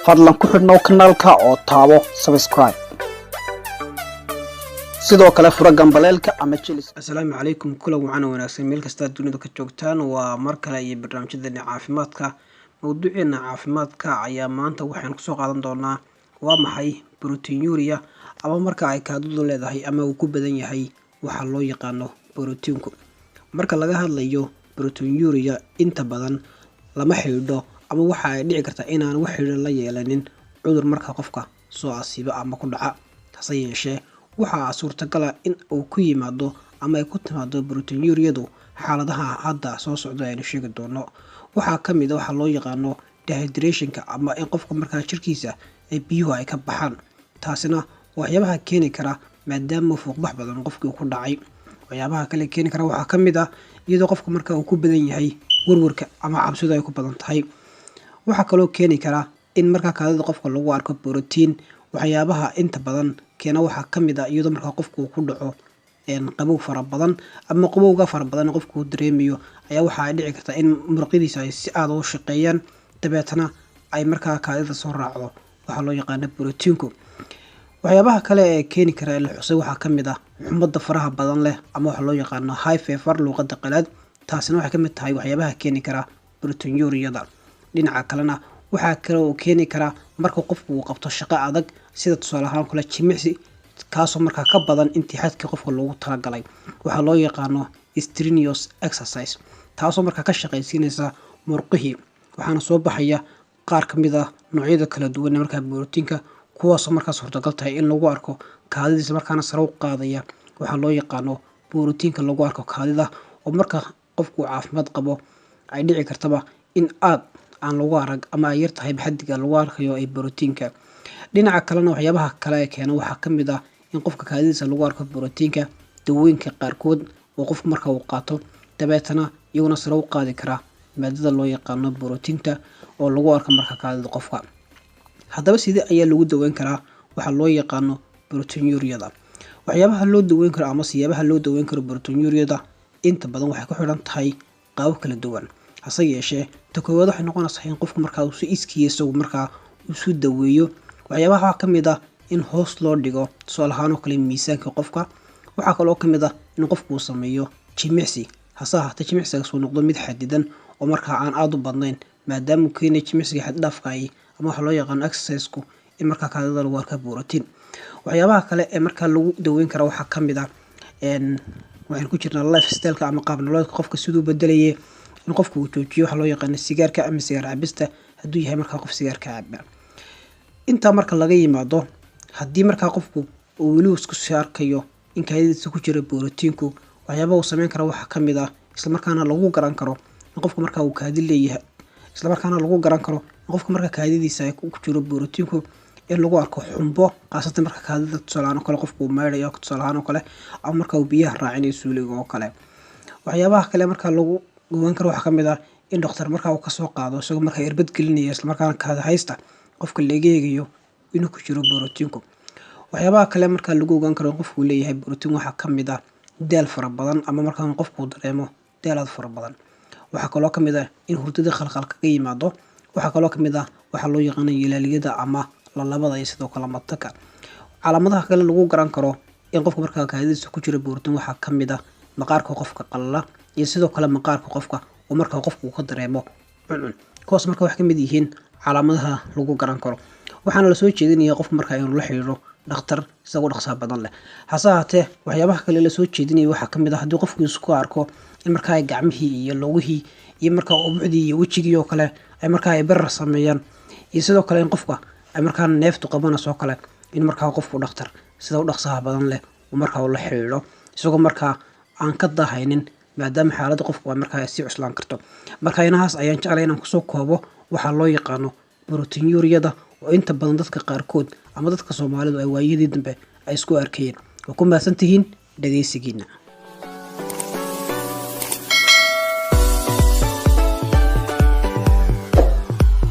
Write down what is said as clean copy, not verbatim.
Fadlan ku xidhnow kanaalka oo taabo subscribe, sidoo kale fura gambaleelka ama jilis. Asalaamu calaykum, kulan wacan wanaagsan meel kasta dunida ka joogtaan. Waa mar kale iyo barnaamijyadeena caafimaadka. Mowduuceena caafimaadka ayaa maanta waxaynu kusoo qaadan doonaa: waa maxay proteinuria, ama marka ay kaadidu leedahay ama uu ku badan yahay waxaa loo yaqaano borotiinku? Marka laga hadlayo proteinuria, inta badan lama xidhiidho ama waxa ay dhici kartaa inaan wax xidhiidho la yeelanin cudur marka qofka soo asiibo ama ku dhaca. Hase yeeshee, waxaa suurtagala in uu ku yimaado ama ay ku timaado proteinuriadu xaaladaha hadda soo socda aynu sheegi doono. Waxaa ka mid a waxaa loo yaqaano dehydrationka, ama in qofka markaa jirkiisa ay biyuhu ay ka baxaan. Taasina waxyaabaha keeni kara maadaama fuuqbax badan qofkii ku dhacay. Waxyaabaha kale keeni kara waxaa ka mid ah iyadoo qofka marka uu ku badan yahay warwarka ama cabsidu ay ku badan tahay. Waxaa kaloo keeni kara in markaa kaadida qofka lagu arko borotiin. Waxyaabaha inta badan keena waxaa ka mid ah iyadoo markaa qofku uu ku dhaco qabow fara badan, ama qabowga fara badan qofku uu dareemayo ayaa waxa ay dhici kartaa in muruqyadiisa ay si aada u shaqeeyaan, dabeetana ay markaa kaadida soo raacdo waxaa loo yaqaano borotiinku. Waxyaabaha kale ee keeni kara ee la xusay waxaa ka mid ah xumada faraha badan leh, ama waxa loo yaqaano high fever luuqada qalaad. Taasina waxay ka mid tahay waxyaabaha keeni kara proteinuriada. Dhinaca kalena, waxaa kale oo keeni kara marka qofku uu qabto shaqo adag, sida tusaale ahaan kale jimicsi, kaasoo markaa ka badan intii xadkii qofka loogu talagalay, waxaa loo yaqaano strenuous exercise, taasoo markaa ka shaqaysiinaysa murqihii. Waxaana soo baxaya qaar ka mid ah noocyada kala duwan ee markaa borotiinka, kuwaasoo markaa suurtagal tahay in lagu arko kaadidiisa, markaana sare u qaadaya waxaa loo yaqaano borotiinka lagu arko kaadida, oo marka qofku uu caafimaad qabo ay dhici kartaba in aad aan lagu arag ama ay yartahay xaddiga lagu arkayo ee borotiinka. Dhinaca kalena, waxyaabaha kale ee keena waxaa ka mid ah in qofka kaadidiisa lagu arko borotiinka dawooyinka qaarkood oo qofku marka uu qaato, dabeetana iyaguna sare u qaadi karaa maadada loo yaqaano borotiinta oo lagu arko marka kaadida qofka. Haddaba, sidee ayaa lagu daweyn karaa waxaa loo yaqaano proteinuriada? Waxyaabaha loo daweyn karo ama siyaabaha loo daweyn karo proteinuriada inta badan waxay ku xidhan tahay qaabab kala duwan. Hase yeeshee, ta koowaad waxay noqonaysaa in qofku markaa uu si iskiya isagu markaa isu daweeyo. Waxyaabaha waxaa ka mid ah in hoos loo dhigo, tusaale ahaan oo kale, miisaanka qofka. Waxaa kaloo ka mid ah in qofku uu sameeyo jimicsi, hase ahaatee jimicsigaas uu noqdo mid xadidan oo markaa aan aada u badnayn, maadaama uu keenayo jimicsiga xad-dhaafka ahi ama waxa loo yaqaano exercise-ku in markaa kaadida lagu arka borotiin. Waxyaabaha kale ee markaa lagu daweyn kara waxaa ka mid ah, waxaynu ku jirnaa lifestyle-ka ama qaab nololeedka qofka siduu bedelayay, in qofku uu joojiyo waxa loo yaqaano sigaarka ama sigaar cabista, hadduu yahay markaa qof sigaarka caba. Intaa marka laga yimaado, haddii markaa qofku uu weli isku sii arkayo in kaadidiisa ku jira borotiinku, waxyaabaha uu sameyn kara waxaa ka mid ah, islamarkaana lagu garan karo in qofku markaa uu kaadi leeyahay, islamarkaana lagu garan karo in qofka marka kaadidiisa ay ku jiro borotiinku, in lagu arko xumbo, khaasatan marka kaadida, tusaale ahaan oo kale, qofku uu maydhayo, tusaale ahaan oo kale, ama marka uu biyaha raacinayo suuliga oo kale. Waxyaabaha kale markaa lagu ogaan karo waxaa ka mid ah in dhakhtar markaa uu kasoo qaado isagoo markaa irbad gelinaya, islamarkaana kaadi haysta qofka laga eegayo inuu ku jiro borotiinku. Waxyaabaha kale markaa lagu ogaan karo in qofku uu leeyahay borotiin waxaa ka mid ah daal fara badan, ama markaa qofku uu dareemo daal aad fara badan. Waxaa kaloo ka mid ah in hurdada khalkhal kaga yimaado. Waxaa kaloo ka mid ah waxaa loo yaqaano yalaaliyada ama lalabada iyo sidoo kale mataka. Calaamadaha kale lagu garan karo in qofka markaa kaadidiisa ku jira borotiin waxaa ka mid ah maqaarka qofka qalala, iyo sidoo kale maqaarka qofka oo markaa qofku uu ka dareemo cuncun. Kuwaas marka waxay ka mid yihiin calaamadaha lagu garan karo. Waxaana lasoo jeedinaya qofka markaa inuu la xiriiro dhakhtar isagoo dhaqsaha badan leh. Hase ahaatee, waxyaabaha kale lasoo jeedinaya waxaa ka mid ah haddii qofku isku arko in markaa ay gacmihii iyo lugihii iyo markaa ubucdii iyo wejigii oo kale ay markaa ay barar sameeyaan, iyo sidoo kale in qofka ay markaa neeftu qabanayso oo kale, in markaa qofku dhakhtar sida u dhaqsaha badan leh uu markaa ula xiriiro, isagoo markaa aan ka daahaynin, maadaama xaaladda qofku ay markaa sii cuslaan karto. Marka inahaas ayaan jeclay inaan kusoo koobo waxaa loo yaqaano proteinuriada, oo inta badan dadka qaarkood ama dadka Soomaalidu ay waayadii dambe ay isku arkayeen. Waa ku mahadsantihiin dhegeysigiina.